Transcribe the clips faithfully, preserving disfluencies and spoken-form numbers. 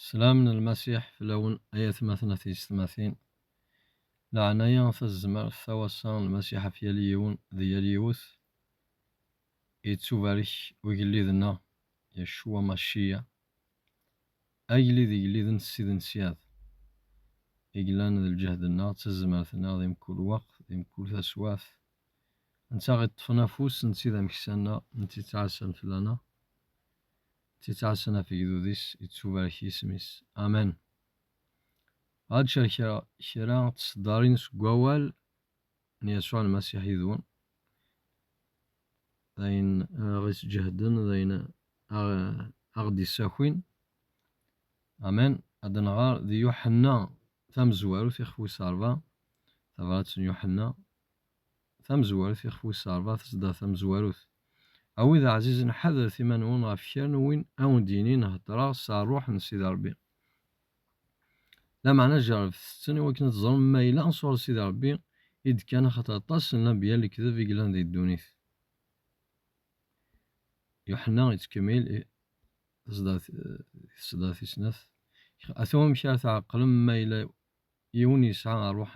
Slam n Lmasiḥ fell-awen, ay atmaten, a tiyessetmatin. Leɛnaya, tazmert, tawasa n Lmasiḥ ɣef yal yiwen d yal yiwet. Yettubarek ugellid-nneɣ, Yacua Maciya, agellid igelliden s Ssid n Ssyad, i yellan d lǧehd-nneɣ, d tazmert-nneɣ di mkul weqt, di mkul taswiɛt. Netta ɣ-iṭṭfen afus, netta i d ameksa-nneɣ, netta i yettɛassan fell-aneɣ, netta i yettɛassan ɣef yegdud-is, yettubarek yisem-is. Amen. Ad cerkeɣ kra n tseddarin seg wawal n Yasuɛ Lmasiḥ yid-wen. D ayen, eh, aɣ-isǧehden, d ayen aɣ-, aɣ-d-issakin. Amen. Ad nɣer di Yuḥenna tamezwarut, ixef wis ṛebɛa, tabrat n Yuḥenna tamezwarut, ixef wis ṛebɛa, tasedda tamezwarut. A wid ɛzizen, ḥadret iman-nwen ɣef kra n win a wen-d-yinin heddreɣ s Ṛṛuḥ n Sidi Ṛebbi. Lameɛna jerrbet-ten i wakken ad teẓrem ma yella sɣur Sidi Ṛebbi i d-kkan, axaṭer aṭas n lanbeyya n lekdeb i yellan di ddunit. Yuḥenna yettkemmil i tseddart, eh, tseddart tis snat. Ata wamek ara tɛeqlem ma yella yiwen yesɛa ṛṛuḥ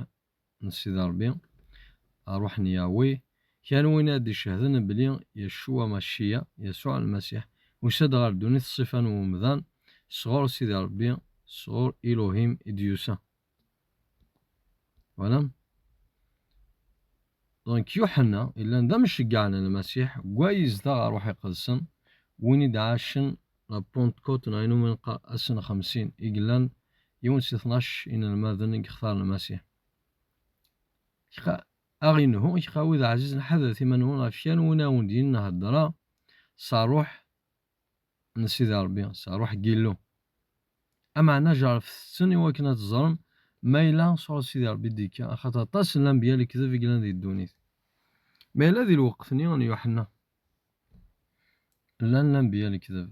n Sidi Ṛebbi, ṛṛuḥ n Yahweh, kra n win ad d-icehden belli Yacua Maciya, Yasuɛ Lmasiḥ, yusa-d ɣer ddunit ṣṣifa n wemdan, sɣur Sidi Ṛebbi, sɣur Iluhim i d-yusa. Voilà. Donc, Yuḥenna, yellan d amceggeɛ n Lmasiḥ, gwa yezdeɣ ɣer Ṛṛuḥ Iqedsen, win i d-ɛacen la Pentecôte, neɣ ayen umi neqqar ass n xemsin, i yellan yiwen si tnac inelmaden i yextar Lmasiḥ. Kra, aɣ inhu, kra wid ɛzizen, ḥadret iman-nwen ɣef kra n win a wen-d-yinin heddreɣ s Ṛṛuḥ n Sidi Ṛebbi, s Ṛṛuḥ n Yillu. Ameɛna jerrbet-ten i wakken ad teẓrem ma yella sɣur Sidi Ṛebbi i d-yekka, axaṭer aṭas n lanbeyya n lekdeb i yellan di ddunit. Ma yella di lweqt-nni n Yuḥenna, llan lanbeyya n lekdeb.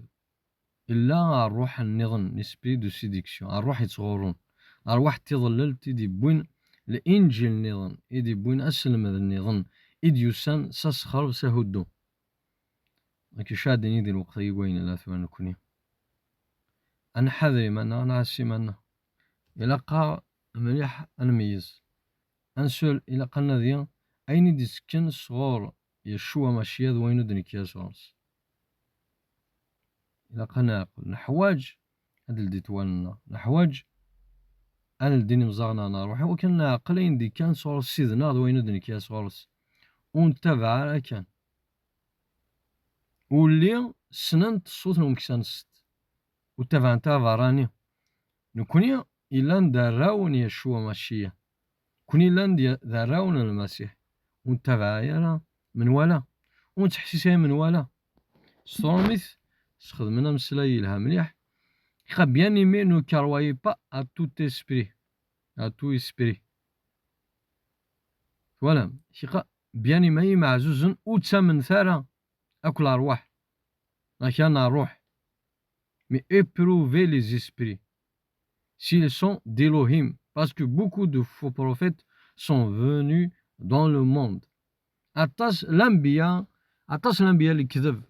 Illa ṛṛuḥ nniḍen, l'esprit de séduction, ṛṛuḥ yettɣurrun, ṛṛwaḥ n tiḍellelt i d-yewwin Linǧil nniḍen, i d-yewwin aselmed nniḍen, i d-yusan s asexreb, s ahuddu. Akken cɛadin di lweqt-agi n wayen la tura nekni. Ad nḥader iman-nneɣ, ad nɛass iman-nneɣ. Ilaq-aɣ mliḥ ad nmeyyez. Ad nsul, ilaq ad nadi ayen i d-itekken sɣur Yacua Maciya d wayen ur d-nekki sɣur-s. Ilaq ad neɛqel. Neḥwaǧ ad d-ldint wallen-nneɣ. Neḥwaǧ ad ldin imẓaɣen-nneɣ n ṛṛuḥ, i wakken ad neɛqel ayen d-ikkan sɣur Ssid-nneɣ d wayen ur d-nekki sɣur-s. Ur nettabaɛ ara kan. Ulli ssnent ṣṣut n umeksa-nsent, ur ttabaɛent ara berrani. Nekni yellan d arraw n Yacua Maciya. Nekni yellan d ya-, d arraw n Lmasiḥ. Ur nettabaɛ ara menwala. Ur nettḥessis ara menwala. S tṛumit, sxedmen ameslay yelha mliḥ. Ika, bien aimé, ne croyez pas à tout esprit. À tout esprit. Twalam? Ika, bien aimé, imeɛzuzen, ur ttamnet ara akk lerwaḥ. Neɣ kra n ṛṛuḥ. Mais éprouvez les esprits, s'ils sont d'Elohim, parce que beaucoup de faux prophètes sont venus dans le monde. Aṭas lanbeyya, aṭas lanbeyya n lekdeb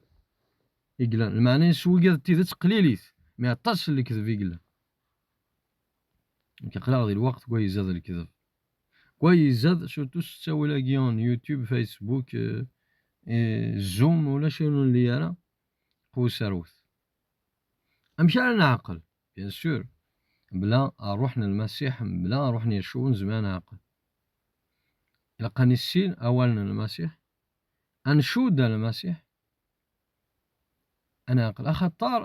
i yellan. Lmeɛna-is, wigad n tidet qlilit, mais aṭas n lekdeb i yellan. Nekk aql-aɣ di lweqt gwa izad lekdeb. Gwa izad, surtout s ttawil-agi n YouTube, Facebook, euh, et Zoom, ulac ayen ur nelli ara, qwu serwet. Amek ara neɛqel? Bien sûr, mebla ṛṛuḥ n Lmasiḥ, mebla ṛṛuḥ n Yacua ur nezmir ad neɛqel. Ilaq ad nissin awal n Lmasiḥ, ad ncudd ar Lmasiḥ, ad neɛqel. Axaṭer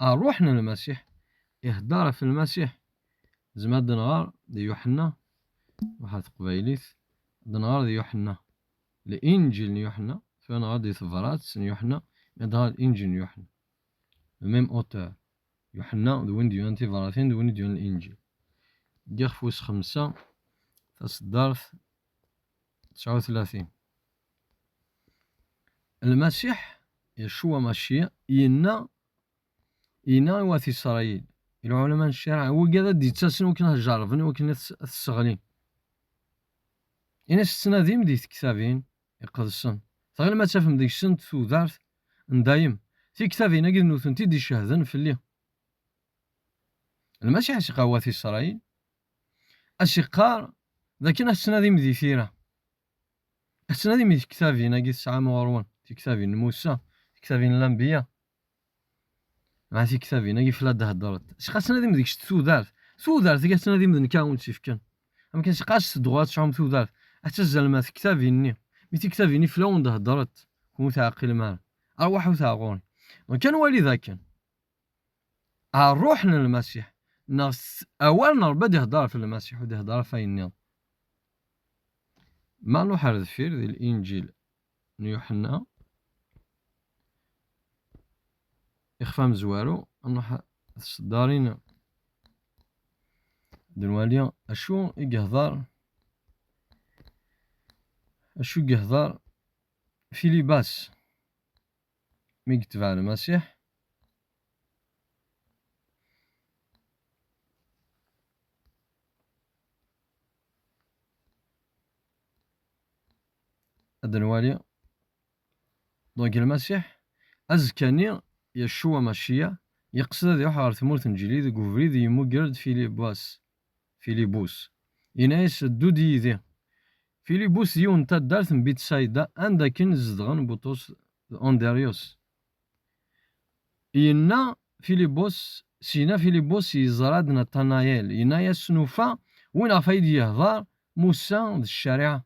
ṛṛuḥ n Lmasiḥ ihedder ɣef Lmasiḥ. Nezmer ad nɣer di Yuḥenna, waḥed teqbaylit, ad nɣer di Yuḥenna. Linǧil n Yuḥenna, tura nɣer di tebrat n Yuḥenna, ad nɣer Linǧil n Yuḥenna. Le même auteur. Yuḥenna d win d-yuran tibratin, d win d-yuran Linǧil. Ddiɣ f wis xemsa, taseddart tesɛa u tlatin. Lmasiḥ, Yacua Maciya, yenna, yenna i wat Isṛayil, i lɛulama n ccariɛa, wigad ad d-yettasen wakken ad jerrben, wakken ad s-, ad t-sseɣlin. Ini-as, tettnadim di tektabin iqedsen, tɣilem ad tafem deg-sent tudert n dayem. Tiktabin-agi d nutenti i d-icehden fell-i. Lmasiḥ as-iqqar wat Isṛayil, as-iqqar d akken ad tettnadim di tira. Ad tettnadim di tektabin-agi tesɛam ɣur-wen, tiktabin n Musa, tiktabin n lanbiya. Mɛa tiktabin-agi fell-a d-heddret. Sqas ad tettnadim deg-s tudert. Tudert i ad tettnadim d nekk a wen-tt-ifken. Amek sqas tedɣu ad tesɛum tudert. Ad tazzalem ar tektabin-nni. Mi tiktabin-nni fell-awen d-heddret. Ur teɛqilem ara. Arwaḥ ur teɛɣuri. Donc ad nwali dakken. Ṛṛuḥ n Lmasiḥ, neɣ s awal n Ṛebbi ad ihedder ɣef Lmasiḥ, ur d-ihedder ɣef wayen nniḍen. Ma nruḥ ar deffir di Linǧil n Yuḥenna, ixef amezwaru, ad nruḥ s tseddarin, ad nwali acu i yehder, acu i yehder Filibas mi yetbeɛ Lmasiḥ. Ad nwali. Donc Lmasiḥ, azekka-nni, Yacuwa Maciya, yeqsed ad iruḥ ɣer tmurt n Ǧilid, deg ubrid yemmuger-d Filibas, Filibus. Yenna-yas: "Ddu-d yid-i." Filibus d yiwen n taddart n Bitsayda, anda akken zedɣen Buṭrus d Andryus. Yenna Filibus, syenna Filibus yeẓra-d Natanayel, yenna-yas: "Nufa win ɣef ay d-yehder Musa d ccariɛa,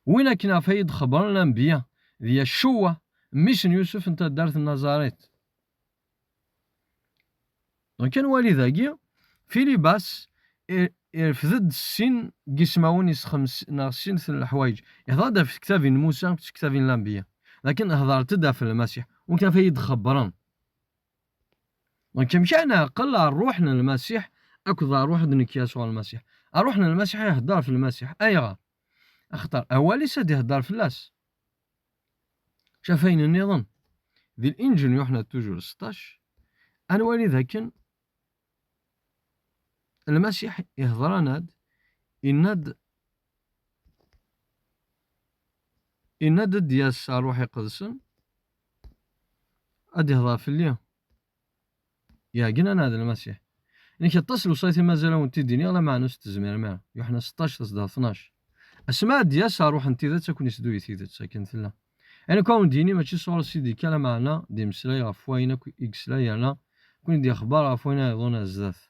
win akken ɣef ay d-xebbren lanbiya, d Yacuwa, mmi-s n Yusef n taddart n Nazarit." Donc ad nwali dagi, Filibas i-, irfed-d sin n yismawen is xems neɣ sin n leḥwayeǧ. Ihder-d ɣef tektabin n Musa akked tektabin n lanbiya. Lakin hedrent-d ɣef Lmasiḥ, ur kaf ay d-xebbren. Donc amek ara neɛqel ṛṛuḥ n Lmasiḥ akked ṛṛuḥ d nekk Yasuɛ Lmasiḥ? Ṛṛuḥ n Lmasiḥ ihedder ɣef Lmasiḥ. Ayɣer? Axaṭer awal-is ad ihedder fell-as. Ɣef wayen nniḍen, di Linǧil n Yuḥna toujours seṭṭac, ad nwali dakken Lmasiḥ ihder-aneɣ-d, yenna-d, yenna-d ad d-yas Ṛṛuḥ Iqedsen, ad ihder fell-i. Yeɛgel-aneɣ-d Lmasiḥ. Nekk aṭas n lewṣayat i mazal ad wen-t-id-iniɣ, lameɛna ur s-tezmirem ara. Yuḥna seṭṭac, tasedda tnac. Asmi ad d-yas Ṛṛuḥ n tidet, ad ken-isdu i tidet, akken tella. Ayen akk ad wen-d-yini mačči sɣur-s i d-yekka, lameɛna d imeslay ɣef wayen akk i yesla, yerna ad ken-id-ixebber ɣef wayen ara yeḍrun ar zdat.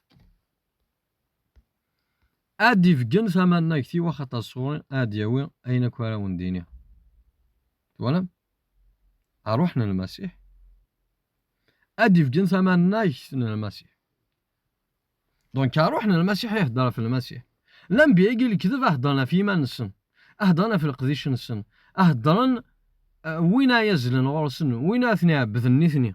Ad d-ibeggen tamannagt-iw, axaṭer sɣur-i ad d-yawi ayen akk ara wen-d-iniɣ. Twalam? Ṛṛuḥ n Lmasiḥ. Ad d-ibeggen tamannagt n Lmasiḥ. Donc, ṛṛuḥ n Lmasiḥ ihedder ɣef Lmasiḥ. Lanbiya-agi n lekdeb heddren ɣef yiman-nsen, heddren ɣef leqdic-nsen, heddren, eh, win ay azlen ɣur-sen, win ara ten-iɛebbden nitni.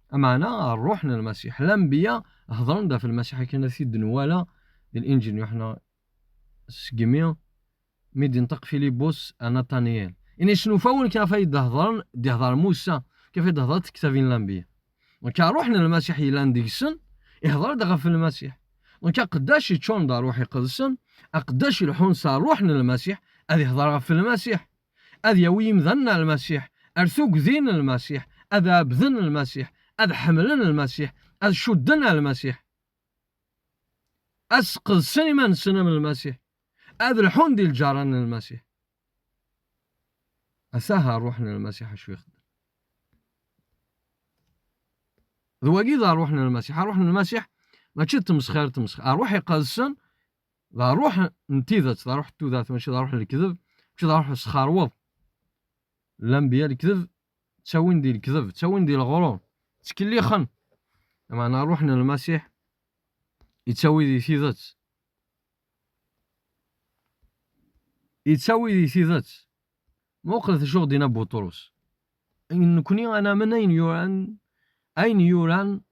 Ameɛna, ṛṛuḥ n Lmasiḥ. Lanbiya hedren-d ɣef Lmasiḥ akken ad t-id-nwala di Linǧil n Yuḥna segmi mi d-inṭeq Filibus ar Nataniyel. Ini-as nufa win kan ɣef ay d-hedren, d-ihder Musa, kan ɣef ay d-hedrent tektabin n lanbiya. Donc, ṛṛuḥ n Lmasiḥ yellan deg-sen, ihder-d ɣef Lmasiḥ. Donc, aqeddac yeččuren d ṛṛuḥ iqedsen, aqeddac ileḥḥun s ṛṛuḥ n Lmasiḥ, ad ihder ɣef Lmasiḥ, ad yawi imdanen ar Lmasiḥ, ar tugdi n Lmasiḥ, ad ɛebden Lmasiḥ, ad ḥemmlen Lmasiḥ, ad cudden ar Lmasiḥ. Ad sqedsen iman-nsen am Lmasiḥ. Ad lḥun di lǧaran n Lmasiḥ. Ataha ṛṛuḥ n Lmasiḥ acu ixeddem. D wagi d ṛṛuḥ n Lmasiḥ. Ṛṛuḥ n Lmasiḥ mačči d tmesxir, tmesxir. Ṛṛuḥ iqedsen d ṛṛuḥ n tidet, d ṛṛuḥ n tudert, mačči d ṛṛuḥ n lekdeb, mačči d ṛṛuḥ n usxerweḍ. Lanbiya lekdeb, ttawin di lekdeb, ttawin di leɣrur, ttkellixen. Lameɛna ṛṛuḥ n Lmasiḥ yettawi di tidet. Yettawi di tidet. Muqlet acu ɣ-d-yenna Buṭrus. Nekkni ad namen ayen yuran, ayen yuran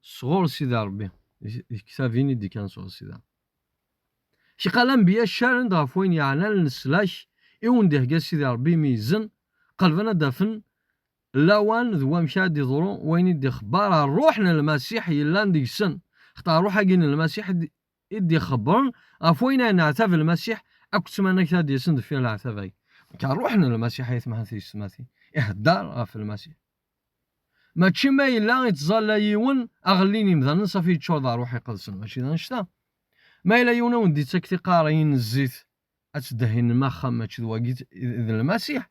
sɣur Sidi Ṛebbi, di, di tektabin i d-ikkan sɣur Sidi Ṛebbi. Ciqa lanbiya ccaren-d ɣef wayen yeɛnan leslak i wen-d-ihegga Sidi Ṛebbi mi izen, qelben ad d-afen lawan d wamek ad d-iḍru wayen i d-ixebber ṛṛuḥ n Lmasiḥ yellan deg-sen. Xaṭer ṛṛuḥ-agi n Lmasiḥ i d-, i d-ixebbren ɣef wayen ay neɛtab Lmasiḥ akked tmanegt ad d-yasen deffir leɛtab-agi. Nekk ṛṛuḥ n Lmasiḥ ay atmaten tiyessetmatin ihedder ɣef Lmasiḥ. Mačči ma yella yettẓalla yiwen aɣelli n yimdanen, safi yeččur d ṛṛuḥ iqedsen, mačči d annect-a. Ma yella yiwen a wen-d-ittak tiqaṛin n zzit, ad tdehhinem axxam, mačči d wagi d Lmasiḥ.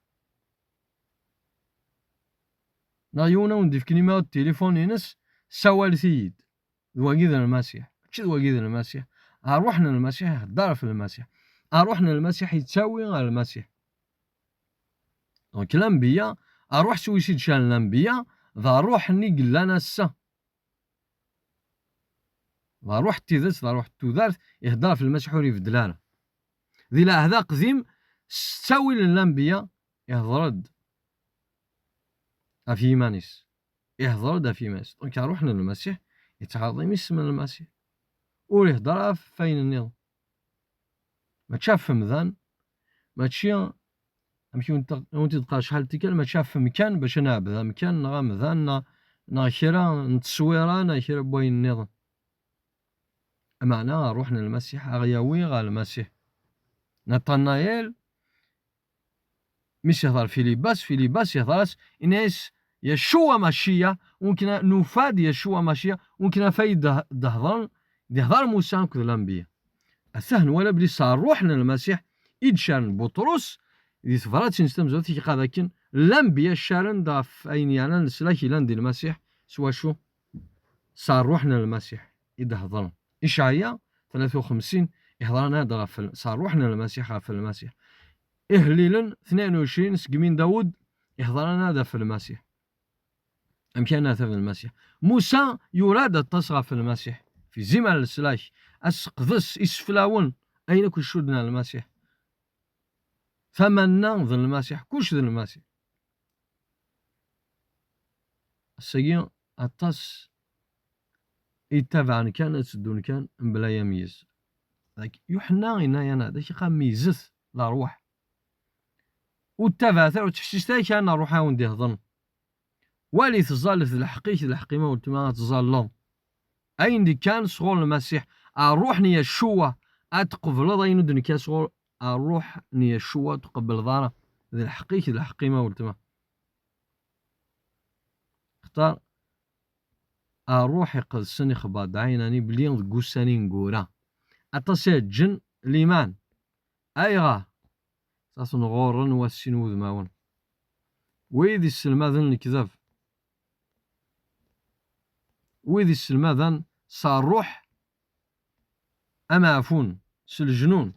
Neɣ yiwen a wen-d-ifk numéro de téléphone-ines, sawlet-iyi-d. D wagi d Lmasiḥ. Mačči d wagi d Lmasiḥ. Ṛṛuḥ n Lmasiḥ iheddeṛ ɣef Lmasiḥ. Ṛṛuḥ n Lmasiḥ yettawi ɣer Lmasiḥ. Donc, lanbiya, ṛṛuḥ s wis i d-ccan lanbiya, d ṛṛuḥ-nni yellan ass-a. D ṛṛuḥ n tidet, d ṛṛuḥ n tudert, iheddeṛ ɣef Lmasiḥ, ur ibeddel ara. Di Lɛehd Aqdim, s ttawil n lanbiya, ihdeṛ-d ɣef yiman-is. Ihdeṛ-d ɣef yiman-is. Donc, ṛṛuḥ n Lmasiḥ yettɛaḍim isem n Lmasiḥ. Ur ihdeṛ ɣef wayen nniḍen. Mačči ɣef umdan, mačči, amek i wen-t-, i wen-t-id-qqar acḥal n tikkal, mačči ɣef umkan, bac ad neɛbed amkan, neɣ amdan, neɣ, neɣ kra n tteswira, neɣ kra n wayen nniḍen. Meɛna, ṛṛuḥ n Lmasiḥ a ɣ-yawi ɣer Lmasiḥ. Naṭanayel, mi s-ihḍer Filibas, Filibas ihḍer-as, inna-yas, Yacuwa Maciya, unken a-, nufa-d Yacuwa Maciya, unken afay d-, d-hedren, d-ihḍer Musa akked lanbiya. Atah nwala belli s ṛṛuḥ n Lmasiḥ i d-caren Buṭrus, di tebrat-ines tamezwarut i yeqqar akken, lanbiya ccaren-d ɣef ayen yeɛnan leslak yellan di Lmasiḥ, s wacu? S ṛṛuḥ n Lmasiḥ i d-hedren. Icɛaya tlata u xemsin, ihḍer-aneɣ-d ɣef l-, s ṛṛuḥ n Lmasiḥ ɣef Lmasiḥ. Ihellilen tnin u ɛecrin, seg min Dawed, ihḍer-aneɣ-d ɣef Lmasiḥ. Amek ara neɛtab Lmasiḥ? Musa yura-d aṭas ɣef Lmasiḥ. Fi zimer leslak, aseqdes, iseflawen, ayen akk icudden ar Lmasiḥ. Tama-nneɣ d Lmasiḥ, kullec d Lmasiḥ. Ass-agi, aṭas i yettabaɛen kan, ad teddun kan, mebla ameyyez. Dak, Yuḥenna yenna-yaneɣ-d, ak iqqar meyyzet leṛwaḥ. Ur ttabaɛet ara, ur ttḥessiset ara kan ṛṛuḥ a wen-d-ihḍen. Walit, ẓẓallet d lḥeqq-ik, d lḥeqq-im a weltma ad tẓalleḍ. Ayen d-ikkan sɣur Lmasiḥ, ṛṛuḥ n Yacuwa, ad tqebleḍ ayen ur d-nekka sɣur ṛṛuḥ n Yacuwa, ur tqebbleḍ ara. D lḥeqq-ik, d lḥeqq-im a weltma. Xtar ṛṛuḥ iqedsen ixebber-d ɛinani belli deg ussan ineggura aṭas i ǧǧen liman. Ayɣer? Ad ten-ɣurren wat sin wudmawen. Wid isselmaden lekdeb. Wid isselmaden s ṛṛuḥ ameɛfun, s lejnun,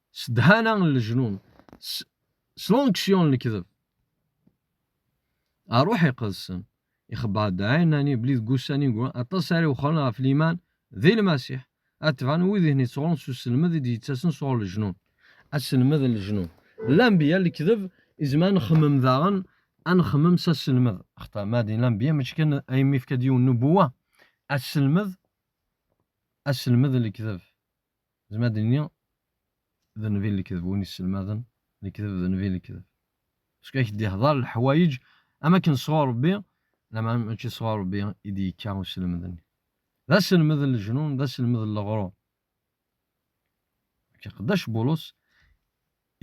s ddhana n lejnun, s, s l'onction n lekdeb. Ṛṛuḥ iqedsen ixebber-d ɛinani belli deg ussan ineggura aṭas ara iwexxren ɣef liman di Lmasiḥ, ad tebɛen wid i ten-ittɣurun s uselmed i d-yettasen sɣur lejnun. Aselmed n lejnun. Lanbiya n lekdeb, izmer ad nxemmem daɣen, ad nxemmem s aselmed. Axaṭer ma din lanbiya, mačči kan ayen mi yefka-d yiwen nubuwa. Aselmed, aselmed n lekdeb. Zmer ad d-nini, d nnbi n lekdeb, win yesselmaden lekdeb, d nnbi n lekdeb. Parce que ak-d-ihḍer leḥwayeǧ, am akken sɣur Rebbi, lameɛna mačči sɣur Rebbi i d-yekka uselmed-nni. D aselmed n lejnun, d aselmed n leɣrur. Akka, Qeddac Bulus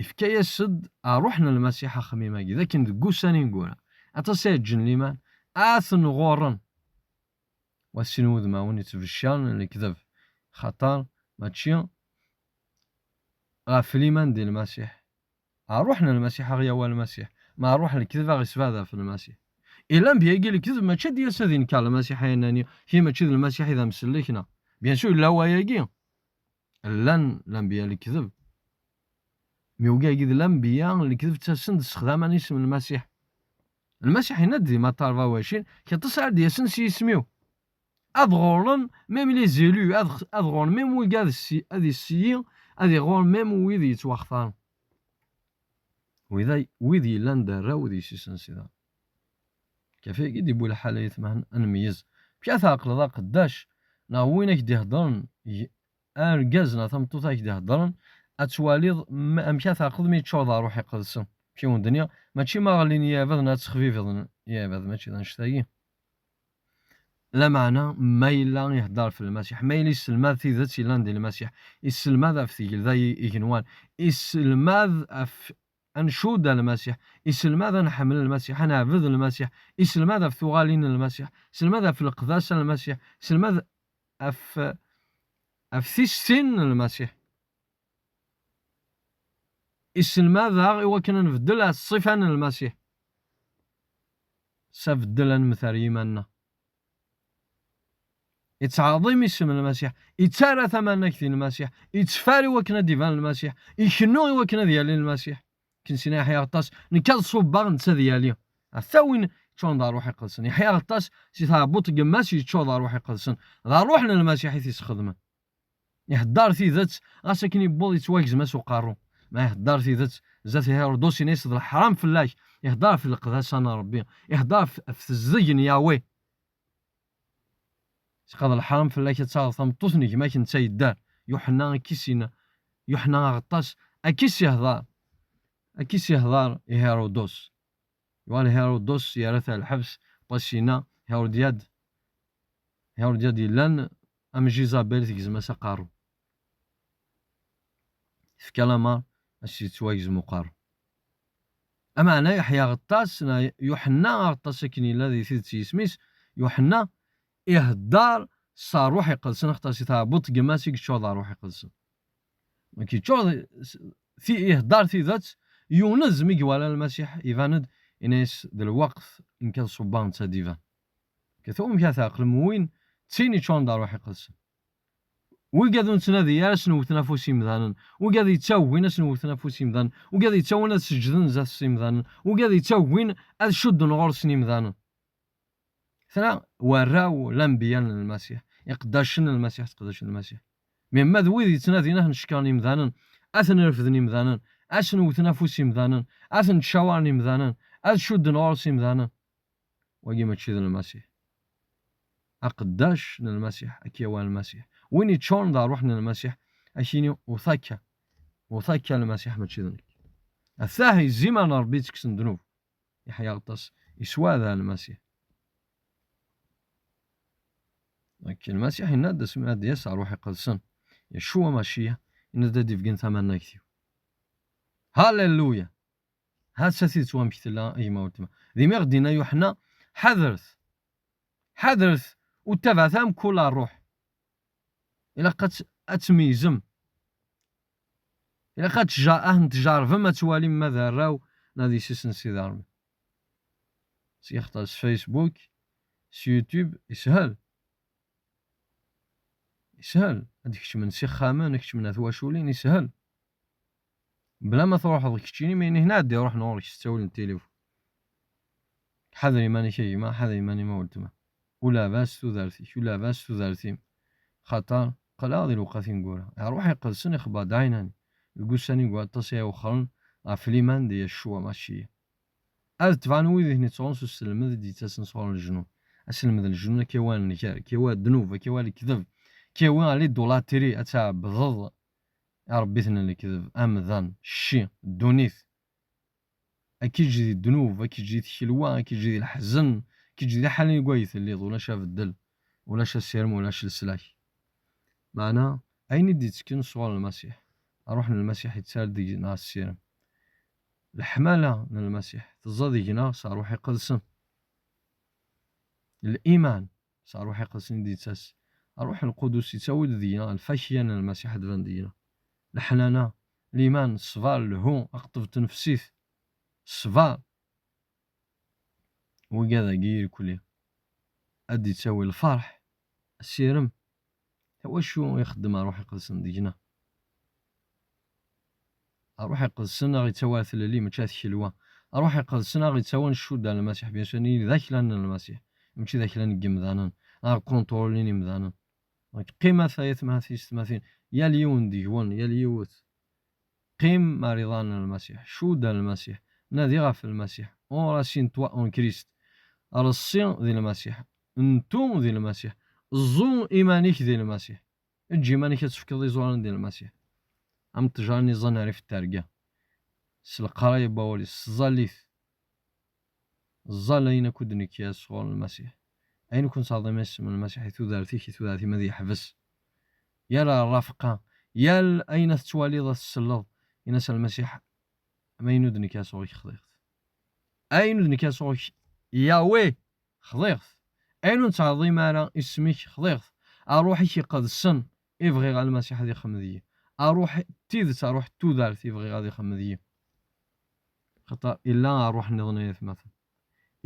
ifka-yas-d ṛṛuḥ n Lmasiḥ axemmim-agi, d akken deg ussan ineggura, aṭas i ǧǧen liman, ad ten-ɣurren. Wa sin wudmawen yettbeccaren lekdeb, xaṭer mačči ɣef liman di Lmasiḥ. Ṛṛuḥ n Lmasiḥ a ɣ-yawi ɣer Lmasiḥ, ma ṛṛuḥ n lekdeb a ɣ-isebɛed ɣef Lmasiḥ. I lanbiya-agi n lekdeb mačči ad d-yas ad inker Lmasiḥ, a yenna-ni, kra mačči d Lmasiḥ i d amsellek, neɣ? Bien sûr, yella wayagi. Llan lanbiya n lekdeb. Mi wigi-agi d lanbiya n lekdeb, ttasen-d ssexdamen isem n Lmasiḥ. Lmasiḥ yenna-d di Matta rebɛa u ɛecrin, kra aṭas ara d-yasen s yisem-iw. Ad ɣurren même les élus, ad, ad ɣurren même wigi ad ssi-, ad issi-, ad iɣurren même wid yettwaxtaren. Wid ay, wid yellan d arraw d yessi-s n Sidi. Kafi-agi d-iwwi lḥal ay atmaten ad nmeyyez. Amek ara tɛeqleḍ aqeddac neɣ win ak-d-iheddren, y-, argaz neɣ tameṭṭut ak-d-iheddren, ad twaliḍ m-, amek ara tɛeqleḍ mi yeččur d ṛṛuḥ iqedsen. Amek i wen-d-nniɣ, mačči ma ɣellin yiɛbaden ad ttexbibiḍen yiɛbad, mačči d annect-agi. Lameɛna, ma yella ihedder ɣef Lmasiḥ, ma yella yesselmad tidet yellan di Lmasiḥ, yesselmad ɣef tgelda i-, igenwan, yesselmad ɣef ad ncudd ar Lmasiḥ, iselmad ad nḥemmel Lmasiḥ, ad neɛbed Lmasiḥ, iselmad ɣef tuɣalin n Lmasiḥ, iselmad ɣef leqdasa n Lmasiḥ, iselmad ɣef, ɣef tissin n Lmasiḥ. Iselmad-aɣ i wakken ad nbeddel ɣef ṣṣifa n Lmasiḥ. S abeddel ad nmet ar yiman-nneɣ. Yettɛaḍim isem n Lmasiḥ, yettarra tamanagt i Lmasiḥ, yettfar i wakken ad d-iban Lmasiḥ, ikennu i wakken ad yali Lmasiḥ. Akken s-yenna Yeḥya Aɣeṭṭas, nekk ad ṣubbeɣ, netta ad yali. Ata win yeččuren d Ṛṛuḥ Iqedsen. Yeḥya Aɣeṭṭas, si tɛebbuḍt n yemma-s yeččur d Ṛṛuḥ Iqedsen. D Ṛṛuḥ n Lmasiḥ i t-isxedmen. Ihedder tidet, ɣas akken yewweḍ yettwagzem-as uqerru. Ma ihedder tidet, zdat Hiṛudus, yenna-yas d leḥram fell-ak. Ihedder ɣef leqdasa n Ṛebbi. Ihedder ɣef, ɣef tezdeg n Yahweh. Seqad leḥram fell-ak ad taɣeḍ tameṭṭut n gma-k netta yedder. Yuḥenna akkis-in, Yuḥenna Aɣeṭṭas akkis ihḍer, akkis ihḍer i Hiṛudus. Yuɣal Hiṛudus yerra-t ar lḥebs, pas yenna Hiṛudyad, Hiṛudyad yellan am Jizabel tegzem-as aqerru. Tefka lamer ad s-yettwagzem uqerru. Ameɛna Yeḥya Aɣeṭṭas, neɣ Yuḥenna Aɣeṭṭas akken yella di tidet yisem-is, Yuḥenna ihedder s Ṛṛuḥ Iqedsen, axaṭer si tɛebbuḍt n yemma-s i yeččur d Ṛṛuḥ Iqedsen. Donc yeččur d, s-, ti-, ihedder tidet, yunez mi iwala Lmasiḥ iban-d, yenna-yas d lweqt nekk ad ṣubbeɣ netta ad d-iban. Katu amek ara tɛeqlem win d tin yeččuren d Ṛṛuḥ Iqedsen? Wigad ur nettnadi ara ad sen-wten afus imdanen, wigad yettawin ad sen-wten afus imdanen, wigad yettawin ad seǧden zdat imdanen, wigad yettawin ad cudden ɣur-sen imdanen. Tella warraw, lanbiya n Lmasiḥ, iqeddacen n Lmasiḥ, teqdacen n Lmasiḥ. Mi ma d wid yettnadin ad ten-cekkren imdanen, ad ten-refden imdanen, ad sen-wten afus imdanen, ad ten-ttcawaren imdanen, ad cudden ɣur-s imdanen. Wagi mačči d Lmasiḥ. Aqeddac n Lmasiḥ, ad k-yawi Lmasiḥ. Win yeččuren d ṛṛuḥ n Lmasiḥ, ad k-yini utakka. Utakka Lmasiḥ mačči d nekk. Atah izimer n Ṛebbi yettekksen ddnub. Yeḥya Aɣeṭṭas, yesweɛda Lmasiḥ. Akka Lmasiḥ yenna-d asmi ad d-yas Ṛṛuḥ Iqedsen, Yeccuwa Maciya, yenna-d ad d-ibeggen tamanagt-iw. Halleluya! Ha-tt-a tidet wamek tella, a gma weltma. D imi ɣ-d-yenna Yuḥenna, ḥadret. Ḥadret, ur ttabaɛet ara mkul ṛṛuḥ. Ilaq ad tt-, ad tmeyyzem. Ilaq ad tja-, ad ten-tjerbem, ad twalim ma d arraw neɣ d yessi-s n Sidi Ṛebbi. S yextar s Facebook, s YouTube, yeshel. Yeshel. Ad d-kecmen s ixxamen, ad kecmen ar twaculin, yeshel. Bla ma truḥeḍ keččini, ma inih-, ad d-iruḥen ɣur-k s ttawil n tilifun. Ḥader iman-ik a gma, ḥader iman-im a weltma. Ur lɛeb ara s tudert-ik, ur lɛeb ara s tudert-im. Xaṭer, qqleɣ di lewqat ineggura. Ṛṛuḥ Iqedsen ixebber-d ɛinani. Deg ussan ineggura aṭas i iwexxren ɣef liman di Yeccuwa Maciya. Ad tebɛen wid i ten-ittɣunsu s uselmed i d-yettasen sɣur lejnun. Aselmed n lejnun, ad k-yawi ar nnger, ad k-yawi ar ddnub, ad k-yawi ar lekdeb, ad k-yawi ar lidulatri, ad tɛebdeḍ iṛebbiten n lekdeb, amdan, cci, ddunit. Ad k-iǧǧ di ddnub, ad k-iǧǧ di tkelwa, ad k-iǧǧ di leḥzen, ad k-iǧǧ di ḥala deg wayeg telliḍ, ulac abeddel, ulac asirem, ulac leslak. Meɛna, ayen i d-ittekken sɣur Lmasiḥ, ṛṛuḥ n Lmasiḥ yettar deg-neɣ asirem. Leḥmala n Lmasiḥ teẓẓa deg-neɣ s Ṛṛuḥ Iqedsen. Liman s Ṛṛuḥ Iqedsen i d-yettas. Ṛṛuḥ Lqudus yettawi-d deg-neɣ lfakya n Lmasiḥ ad d-tban deg-neɣ. Leḥnana, liman, ṣṣber, lhu, aqeṭṭeb n tnefsit, ṣṣber. Wigad-agi irkelli ad d-yettawi lferḥ, asirem. Iwacu ixeddem Ṛṛuḥ Iqedsen deg-neɣ? Ṛṛuḥ Iqedsen a ɣ-ittawi ar tlelli, mačči ar tkelwa. Ṛṛuḥ Iqedsen a ɣ-ittawi ad ncudd ar Lmasiḥ, bien sûr, nili d aklan n Lmasiḥ, mačči d aklan n yimdanen, a ɣ-kunṭrulin imdanen. Donc, qqimet ay atmaten tiyessetmatin, yal yiwen deg-wen, yal yiwet, qqim ar iḍarren n Lmasiḥ, cudd ar Lmasiḥ, nadi ɣef Lmasiḥ, enracine-toi en Christ, reṣṣi di Lmasiḥ, ntu di Lmasiḥ, ẓẓu iman-ik di Lmasiḥ. Eǧǧ iman-ik ad tefkeḍ iẓuran di Lmasiḥ. Am ttejra n iẓẓan rrif n terga. S leqraya n wawal-is, s tẓallit. Ẓẓal ayen akk d-nekki sɣur Lmasiḥ. Ayen akk nettɛeḍḍim isem n Lmasiḥ i tudert-ik, i tudert-im ad yeḥbes. Yal rrafqa, yal ayen ad tettwaliḍ, ad tselleḍ, in-as a Lmasiḥ, ma ayen ur d-nekka sɣur-k xḍiɣ-t. Ayen ur d-nekka sɣur-k, Yahweh, xḍiɣ-t. Ayen ur nettɛeḍḍim ara isem-ik, xḍiɣ-t. Ṛṛuḥ-ik iqedsen i bɣiɣ a Lmasiḥ ad ixdem deg-i. Ṛṛuḥ n tidet, ṛṛuḥ n tudert i bɣiɣ ad ixdem deg-i. Xaṭer illa ṛṛuḥ nniḍen ay atmaten.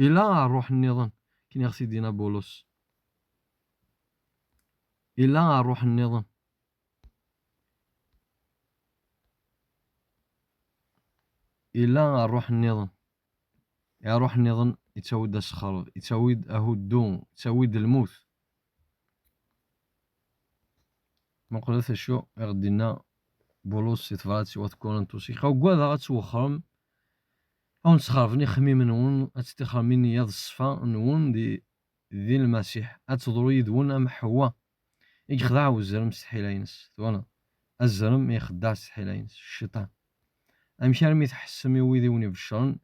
Illa ṛṛuḥ nniḍen, akken i ɣ-t-id-yenna Bulus. Illa ṛṛuḥ nniḍen. Illa ṛṛuḥ nniḍen. Ṛṛuḥ nniḍen yettawi-d asexreb, yettawi-d ahuddu, yettawi-d lmut. Muqlet acu i ɣ-d-yenna Bulus si tebrat i wat Kurintus. Iqa ugadeɣ ad twexxrem, ad wen-sxerben ixemmimen-nwen, ad tettixrem i nneyya d ṣṣfa-nwen di, di Lmasiḥ, ad teḍru yid-wen am Ḥewwa i yexdeɛ uzrem s tḥila-ines. Twalaḍ? Azrem ixeddeɛ s tḥila-ines, cciṭan. Amek armi tḥessem i wid i wen-ibeccren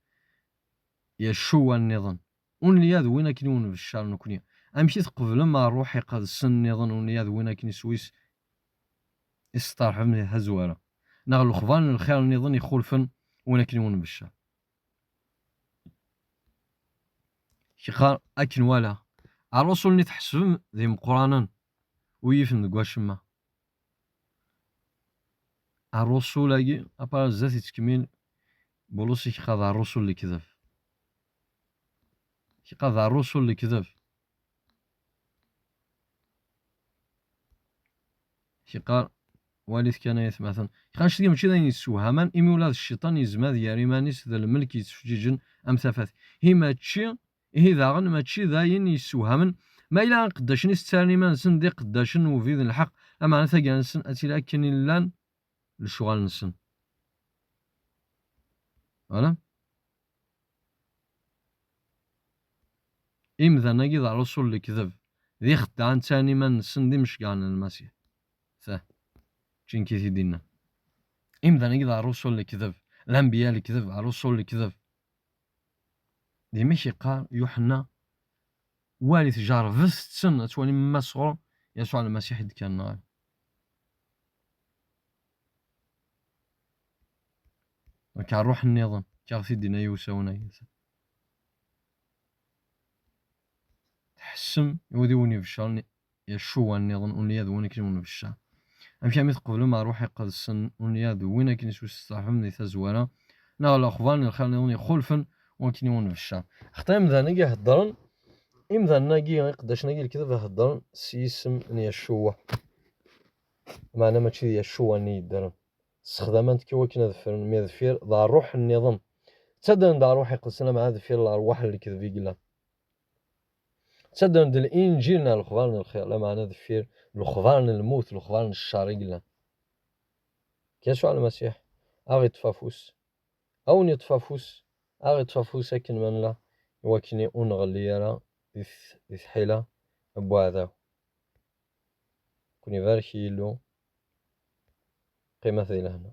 Yacuwa nniḍen, ur nelli ad win akken i wen-nbeccer nekkni? Amek i tqeblem ṛṛuḥ iqedsen nniḍen ur nelli ad win akken iswi-s i testeṛḥbem di tazwara? Neɣ lexbar n lxir nniḍen ixulfen win akken i wen-nbeccer? Yeqqar akken walaɣ. Ṛṛusul-nni tḥesbem d imeqqranen, ur yifen deg wacemma. Ṛṛusul-agi, apara zdat yettkemmil, Bulus iqad ṛṛusul n lekdeb. Iqad ṛṛusul n lekdeb. Iqqar, walit kan ay atmaten. Iqqar, annect-agi mačči d ayen yessewhamen, imi ula d cciṭan yezmer ad yerr iman-is d lmelk yettfeǧǧiǧen am tafat. Hi mačči, ihi daɣen mačči d ayen yessewhamen. Ma yella iqeddacen-is ttarran iman-nsen d iqeddacen n ubrid n lḥeqq, lameɛna taggara-nsen ad tili akken i llan lecɣal-nsen. Voilà. Imdanen-agi d ṛṛusul n lekdeb, d ixeddaɛen, ttarran iman-nsen d imceggɛen n Lmasiḥ. Ta, d tin i t-id-yenna. Imdanen-agi d ṛṛusul n lekdeb, lanbiya n lekdeb, ṛṛusul n lekdeb. Dima k-yeqqar Yuḥenna, walit, jeṛṛbet-ten, ad twalim ma sɣur Yasuɛ Lmasiḥ i d-kkren neɣ ala. Akka ṛṛuḥ nniḍen, akka ɣ-t-id-yenna yiwsawen-agi. Tḥessem i wid i wen-ibeccren Yacuwa nniḍen, ur nelli ad win akken i wen-nbeccer. Amek armi tqeblem ṛṛuḥ iqedsen, ur nelli ad win akken iswi testeṛḥbem di tazwara, neɣ lexbar n lxir nniḍen ixulfen wakken i wen-nbeccer? Xaṭer imdanen-agi heddren, imdanen-agi, iqeddacen-agi n lekdeb heddren s yisem n Yacuwa. Meɛna mačči d Yacuwa-nni yeddren. Ssexdamen-t kan wakken ad ffren, mi deffir d ṛṛuḥ nniḍen. Ttaddren-d ṛṛuḥ iqedsen, lameɛna deffir lerwaḥ n lekdeb i yellan. Ttaddren-d Linǧil neɣ lexbar n lxir, lameɛna deffir lexbar n lmut, lexbar n ccer i yellan. Yasuɛ Lmasiḥ, a ɣ-iṭṭef afus, a wen-iṭṭef afus, a ɣ-iṭṭef afus akken ma nella, i wakken ur nɣelli ara di t-, di tḥila n weɛdaw. Kun ibarek Yillu, qqimet di lehna.